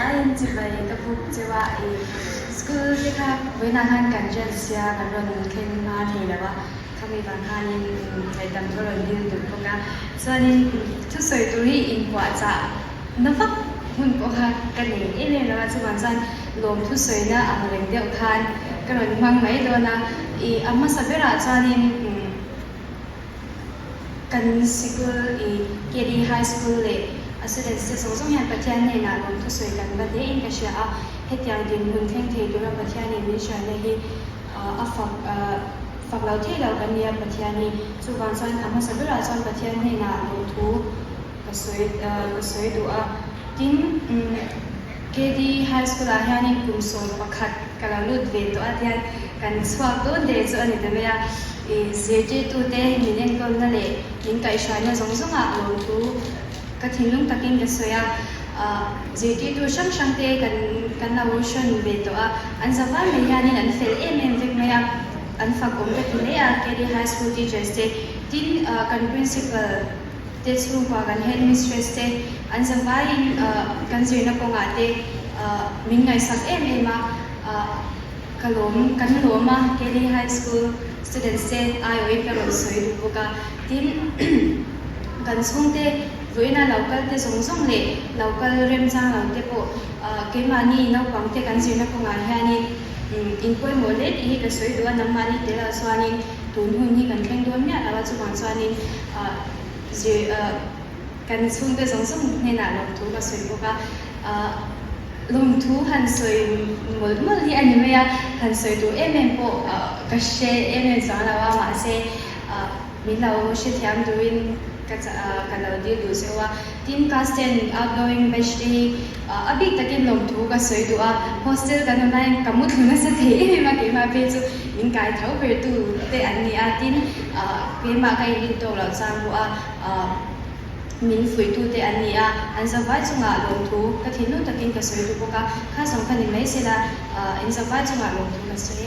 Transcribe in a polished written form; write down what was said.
Zavaiin chibai ka buk cheu a, i school te kha vawiinah khan kan ṭan sia kan rawn thleng hma thei lo a, khami vang khanin ngaihdam ka rawn dil duh bawk a, chuanin thusawi tur hi inpuahchah na vak hmun pawh kha ka nei em em lo a, chuvang chuan lawm thusawina ang reng deuh khan ka rawn hmang mai dawn a, i a hmasa berah chuanin. Kan sikul i KD High School leh a students te zawng zawng hian Pathian hnenah lawm thusawi kan va hle in ka hria a, hetiang dinhmun thleng thei tura Pathianin min hriatna hi a fak fak lo thei lo kan ni a Pathian hi. Chuvang chuan a hmasa berah chuan Pathian hnenah lawmthu ka sawi ka sawi duh a. Tin, KD High School ah hianin kum 11 ka lo lut ve tawh a tihian kan chhuak dawn der chu a ni ta mai a. I zirtirtute min enkawlna leh min kaihhruaina zawng zawngah lawmthu ka thinlung takin ka sawi a. Zirtirtu hrang hrang te kan kan lo hrawn ve tawh a, an zavai mai hianin an fel em em vek mai a, an fakawm ka ti hle a KD High School teachers te. Tin, kan Principal. Te chhungkua kan headmistress te an zavaiin kan zirna kawngah te min ngaihsak em em a, ka lawm kan lawm a Kelly High School students te aiawhin ka rawn sawi duh bawk a, tin kan chhungte vawiina lo kal te zawng zawng leh lo kal remchang lo te pawh keimahni naupang te kan zirna kawngah hianin in pawimawh hle tih hi ka sawi duh a, nangmahni tel ah chuanin tun hun hi kan thleng dawn miah lo a, chuvang chuanin Zir kan chhungte zawng zawng hnenah lawmthu ka sawi bawk a, lawmthu han sawi mawlh mawlh hi a ni mai a, han sawi tur em em pawh ka hre em em chuang lo a, mahse min lo hrethiam turin ka ka lo dil duh zeuh a. Tin, class 10 outgoing batch te hi a bik takin lawmthu ka sawi duh a, hostel kan awm laiin ka mu thlu nasa thei em em a, keimah phei chu min kai tho ber tu te an ni a, tin keimah ka inrin tawk loh chang pawh a min fuih tu te an ni a, an zavai chungah lawmthu ka thinlung takin ka sawi duh bawk a, kha zawng kha ni mai sela in zavai chungah lawmthu ka sawi.